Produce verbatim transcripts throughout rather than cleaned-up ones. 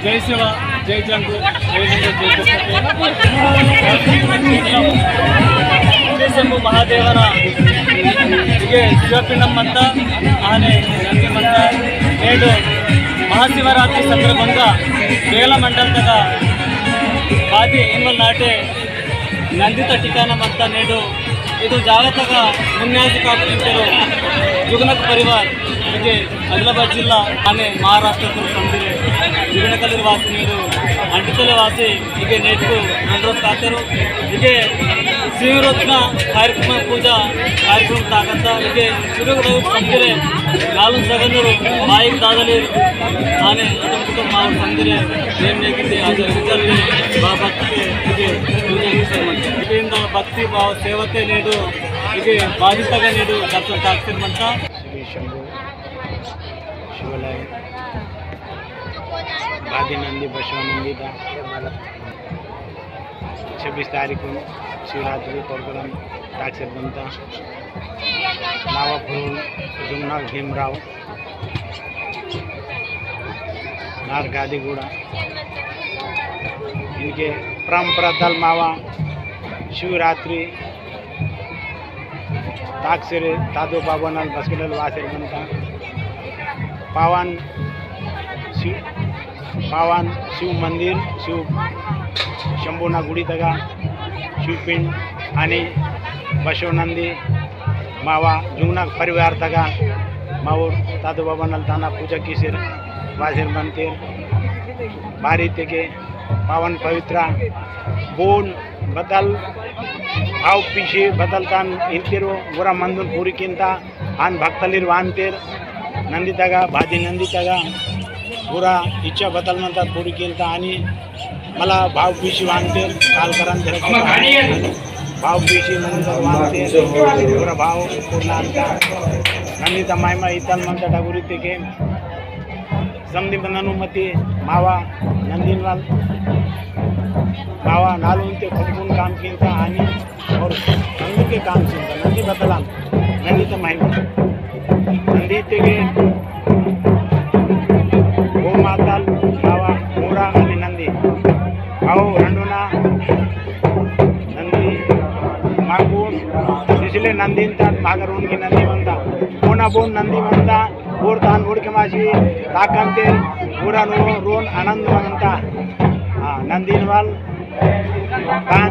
जय शिव, जय जंगु, जय लिंग, जय जगत। जय शंभु महादेवना इगे शिवपिंडम मंता, आने नंदी मंता। नेडु महाशिवरात्रि संदर्भंगा बेला मंडल तगा बादी इनवल नाटे नंदिता ठिकाना मंता। नेडु इदु जागतगा मुन्यासी कापुर इंतेरो जुगनक परिवार इगे आदिलाबाद जिल्ला आने महाराष्ट्र तो संदिरे जुगनकलिर वासी नेडु अंटितले वासी इगे नेटु नंद्रोस कातेरो इगे शिवरत्न कार्यक्रम पूजा कार्यक्रम ताकंता इगे शुरू लोग संदिरे नालुं सगनरु माइक दादले आने कुटुंब मावर संदिरे देन नेकिते आचार्य बाबा के इगे पूजा की शर्मन इगे भक्ति भाव सेवते नेडु इगे बाधितगा नेडु दर्शन ताकसिर मंता। श्री शंभु शिवालय बादी नंदी बसवा नंदी दा छब्बीस तारीख को शिवरात्रि प्रोग्राम ताकसेर बनता। नावा फुरुन जुमनाग भीमराव नार गादीगुड़ा इनके परंपरा तल मावा शिवरात्रि ताकसेर तादो बाबनल बसकेडल वासेर बनता। पावन शिव, पावन शिव मंदिर, शिव शंभुना गुड़ी तगा शिवपिंड आनी बसवनंदी मावा जुगनाक परिवार तगा मावोर तादो बाबनल ताना पूजा किसेर वासेर मंतेर। बारी तेके पावन पवित्र बोन बदल भाव पीछे बदल तान इंतेरो गोरा मंदुन पूरी किंता आन भक्तलिर वानतेर नंदी तगा, भादी नंदी तगा, पूरा इच्छा बतल मंता पूरी केलता आनी मला भाव पीसी वानतेर काल करन तेर भाव पीसी मंता वानतेर पूरा भाव पूर्ण अंता नंदी तमाई मा इतल मंता डगुरी तेके समधी बंदनु मती मावा नंदीन वाल मावा नालुंते फुटबुन काम किंता आनी और नंदी के काम चिंता नंदी बतलाम नंदी तो महिमा नंदी तेगे गो माताल बावा मूरा अनि नंदी आओ रंडुना नंदी मागो इसलिए नंदी तात मागरोन की नंदी मंता कोना बोन नंदी मंता ऊर तान उड़के मासी ताकंते ऊरा नो रोन आनंद मंता। हाँ, नंदीन वाल तान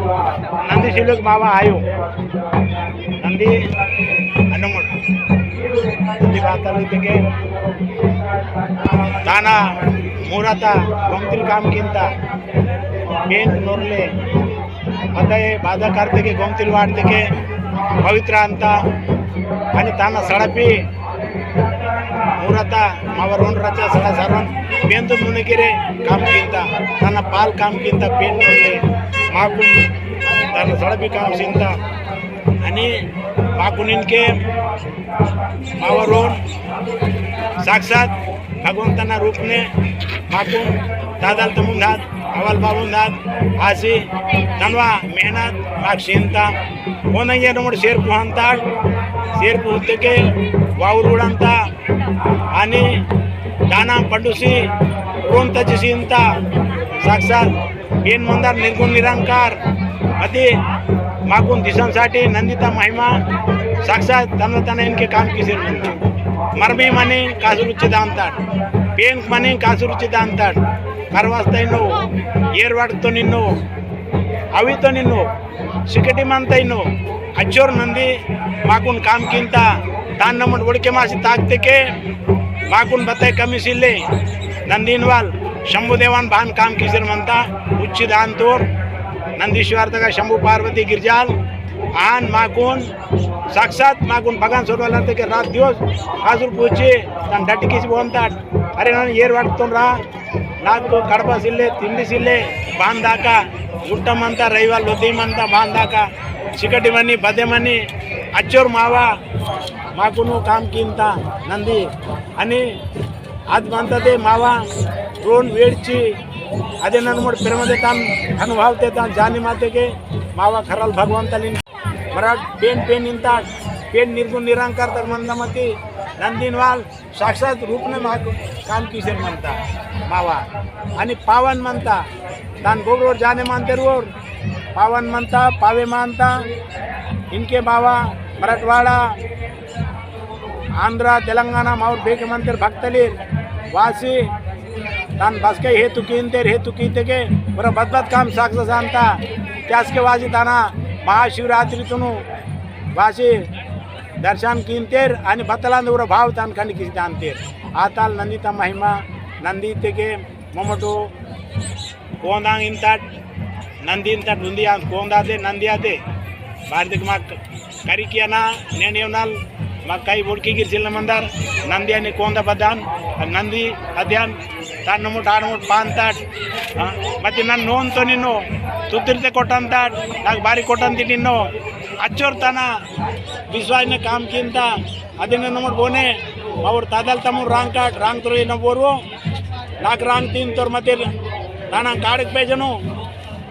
नंदी सिलुक मावा आयो। नंदी अनुमुट नंदी बातल इतके ताना मूरता गोमतिल काम किंता पेंट नोरले बताए बाधा करते के गोमतिल वाटते के पवित्र अंता अनि ताना सड़पी मूरता मावरोन रचा सड़ा सारोन पेंतु मुने केरे काम किंता ताना पाल काम किंता पेंट नोरले माकुन ताना सड़पी काम सिंता अनि माकुन इनके मावरोन साक्षात भगवंतना रूपने माकुन दादल तमुंदात अवल बाबुंदात आसी तनवा मेहनत माक सीनता कोनंगे नमोड शेर पुहंताड शेर पुहते के वाउर उड़ंता अनि दाना पंडुसी रोन तजी सीनता साक्षात पेन मंदार निर्गुण निरंकार अति माकुन दिसनसाठी नंदिता महिमा साक्षात तन तन इनके काम किसेर मंता। मरमी मनी कासुरुचि दांताड, पेन मनी कासुरुचि दांताड, करवास्ता इन्नो, येरवाडतो निन्नो, अवितो निन्नो, सिकटी मंता इन्नो, अच्चोर नंदी माकुन काम किंता तान नमन वड़के मासी ताकते के माकुन बताए कमी सिल्ले नंदीन वाल शंभु देवान बान काम किसर मंता उच्ची दान तोर नंदीश्वर तगा शंभु पार्वती गिरजाल आन माकुन साक्षात माकुन भगवान सोडवाला तके रात दिवस हाजुर पूछे तन डट किसी बोलता। अरे नन येर वाटतोन रा नाक कड़बा सिल्ले तिंडी सिल्ले बांधाका गुट्टा मंता रविवार लोदी मंता बांधाका चिकटी मनी बदे मनी अच्चोर मावा माकुनु काम किंता नंदी अनि आद मंता दे मावा रोन वेड़ची अदे नन मोड़ प्रेम दे तान अनुभव ते तान जानी माते के मावा खराल भगवंतलिन मराठ पेन पेन इंता पेन निर्गुण निरंकार तर मंदमती नंदीन वाल साक्षात रूप ने माक काम कीसेर मंता मावा। अनि पावन मंता तान गोबरोर जाने मानतेर वोर पावन मंता, पावे मंता। इनके मावा मराठवाड़ा, आंध्रा, तेलंगाना माउर बेके मंतेर भक्तलीर वासी तान बसके हेतु कीनतेर, हेतु कीतेके पूरा बदबद काम साक्षात अंता। त्यासके वासी ताना महाशिवरात्रि तुनु वासी दर्शन किंतेर अनि बतलांद उरा भाव तान खंड किसी दानतेर। आताल नंदी ता महिमा नंदी तेके ममटो कोंदांग इंताट नंदी इंताट उंदी आंद कोंदा दे नंदी आदे बार दिक माक करी किया ना नेने उनाल माक कई बोड़की गिर सिल मंदार नंदी अनि कोंदा बदान नंदी अद्यान तान नमो ठान मो पान ताट। हाँ, मति नन नोन तो निन्नो तुतिरते कोटन ताट नाक बारी कोटन ती निन्नो अच्चोर तना विश्वास ने काम किंता अदिन नमोट बोने और तादल तमु रांग काट रांग तुरे न बोरवो लाख रांग तीन तोर मतिर ताना काड़क पेजनो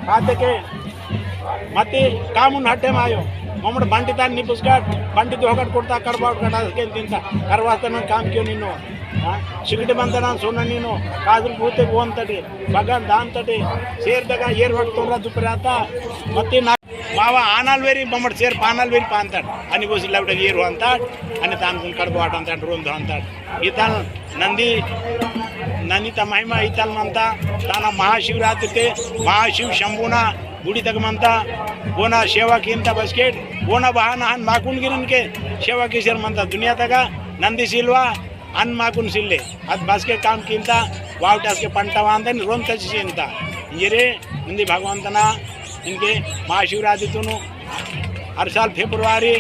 आते के मति कामुन हटे मायो ममड़ बंटी तान निपुस काट बंटी दोहकट कुर्ता करबाउट कटा के तीनता करवास्ता न काम क्यों निन्नो। हाँ, सिगट बंदना सोना निन्नो काजुल भूते गोन तटे बगन दान तटे शेर दगा येर वक्त तोरा दुपराता मति ना मावा आनाल वेरी बमड़ शेर पानाल वेरी पांतड़। अनि बोसी लवडा येर वांतड़। अनि तान कुन कड़बो आटंतड़ रोंद वांतड़। इतल नंदी नंदी ता महिमा इतल मंता ताना महाशिवरात्रि ते महाशिव शंभुना गुड़ी तक मंता। बोना सेवा किंता बस्केट बोना बहाना हन माकुन गिरन के सेवा किसेर मंता दुनिया तका नंदी सिलवा अन माकुन सिल्ले अद बसके काम किंता वावटास के पंटा वांदन रोम तचिसिंता। इंजरे नंदी भगवंतना इनके महाशिवरात्रि तुनु हर साल फेब्रुआरी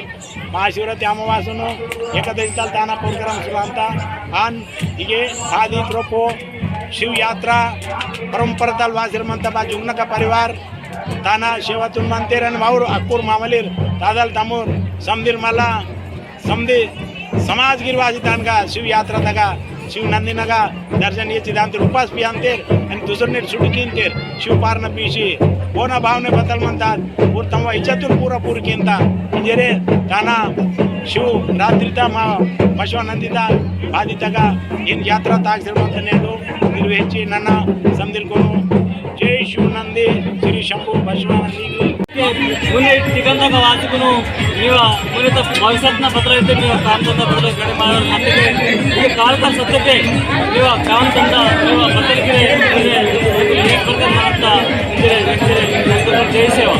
महाशिवरात्रि अमावासनु एकादशी तल ताना प्रोग्राम सुरांता। अन इगे खादी प्रोपो शिव यात्रा परंपरा तल वासिर मंता बा जुगनका परिवार ताना सेवा तुन मंतेरन माउर अक्कुर मामलिर तादल तमुर समदिर मला समदे समाज गिरवासी तानगा शिव यात्रा तगा शिव नंदी नगा दर्शन ये चिदांतर उपास पियांतेर अनि दूसर नेट सुटकींतेर शिव पारन पीसी बोना भावने बतल मंतात। और तमवा इच्छातुर पूरा पूर किंता इंजरे ताना शिव रात्रिता मा पशुवा नंदिता बाधितगा इन यात्रा ताक श्रीमंत नेडो निर्वेची नना समदिर कोनो। जय शिव नंदी श्री शंभु पशुवा नंदी। मुने टिकंदा का वाचकुनु मीवा मुने तो भविष्यत ना पत्र इते मीवा काम धंधा पत्र करे मार मत्ते के ये काल का सत्य के मीवा काम धंधा मीवा पत्र के मुने एक प्रकार मारता इंजरे इंजरे जय सेवा।